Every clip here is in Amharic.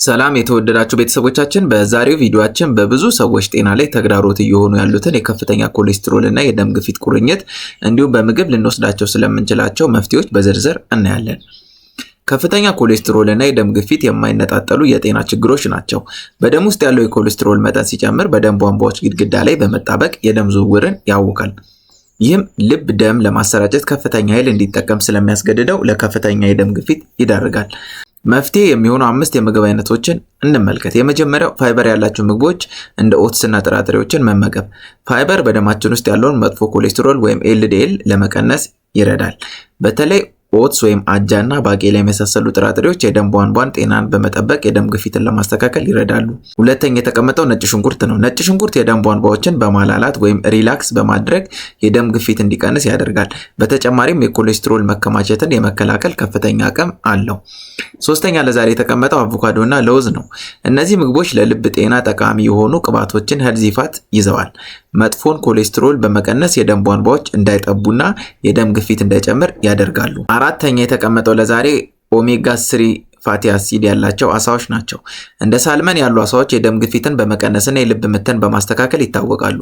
ሰላም የተወደዳችሁ ቤተሰቦቻችን፣ በዛሬው ቪዲዮአችን በብዙ ሰዎች ጤና ላይ ተግዳሮት እየሆኑ ያሉትን የከፍተኛ ኮሌስትሮል እና የደም ግፊት ቁርኝት እንዲሁም በምግብ ልንወስዳቸው ስለምንችላቸው መፍትሄዎች በዝርዝር እናያለን። ከፍተኛ ኮሌስትሮል እና የደም ግፊት የማይነጣጠሉ የጤና ችግሮች ናቸው። በደም ውስጥ ያለው የኮሌስትሮል መጠን ሲጨምር በደም ቧንቧዎች ግድግዳ ላይ በመጣበቅ የደም ዝውውርን ያውካል። ይህም ልብ ደም ለማሰራጨት ከፍተኛ ኃይል እንዲጠቀም ስለሚያስገድደው ለከፍተኛ የደም ግፊት ይዳርጋል። መፍትሄ የሚሆኑ አምስት የምግብ አይነቶችን እንመልከት። የመጀመሪያው ፋይበር ያላቸው ምግቦች እንደ oats እና ጥራጥሬዎችን መመገብ። ፋይበር በደማችን ውስጥ ያለውን መጥፎ ኮሌስትሮል ወይም LDL ለመቀነስ ይረዳል። በተለይ oats ወይም አጃ እና ባቄላ የመሳሰሉ ጥራጥሬዎች የደም ቧንቧን ጤናን በመጠበቅ የደም ግፊትን ለማስተካከል ይረዳሉ። ሁለተኛ የተቀመጠው ነጭ ሽንኩርት ነው። ነጭ ሽንኩርት የደም ቧንቧዎችን በማላላት ወይም relax በማድረግ የደም ግፊት እንዲቀንስ ያደርጋል። በተጨማሪም የኮሌስትሮል መከማቸትን የመከላከል ከፍተኛ አቅም አለው። ሶስተኛ ለዛሬ የተቀመጠው አቮካዶ እና ለውዝ ነው። እነዚህ ምግቦች ለልብ ጤና ጠቃሚ የሆኑ ቅባቶችን healthy fat ይዘዋል። መጥፎን ኮሌስትሮል በመቀነስ የደም ቧንቧዎች እንዳይጠቡና የደም ግፊት እንዳይጨምር ያደርጋሉ። አራተኛ የተቀመጠው ለዛሬ omega 3 fatty acid ያላቸው አሳዎች ናቸው። እንደ salmon ያሉ አሳዎች የደም ግፊትን በመቀነስና የልብ ምትን በማስተካከል ይታወቃሉ።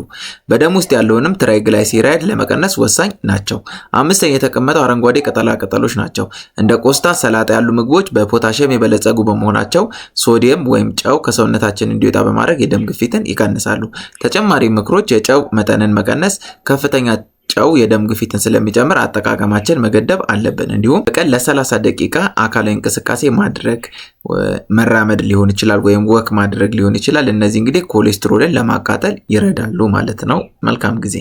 በደም ውስጥ ያለውንም triglyceride ለመቀነስ ወሳኝ ናቸው። አምስተኛ የተቀመጠው አረንጓዴ ቅጠላ ቅጠሎች ናቸው። እንደ ቆስጣ፣ ሰላጣ ያሉ ምግቦች በፖታሽየም የበለጸጉ በመሆናቸው ሶዲየም ወይም ጨው ከሰውነታችን እንዲወጣ በማድረግ የደም ግፊትን ይቀንሳሉ። ተጨማሪ ምክሮች የጨው መጠንን መቀነስ፣ ከፍተኛ ጨው የደም ግፊትን ስለሚጨምር አጠቃቀማችን መገደብ አለብን። እንዲሁም በቀን ለ30 ደቂቃ አካላዊ እንቅስቃሴ ማድረግ፣ መራመድ ሊሆን ይችላል ወይም walk ማድረግ ሊሆን ይችላል። እነዚህ እንግዲህ ኮሌስትሮልን ለማቃጠል ይረዳሉ ማለት ነው። መልካም ጊዜ።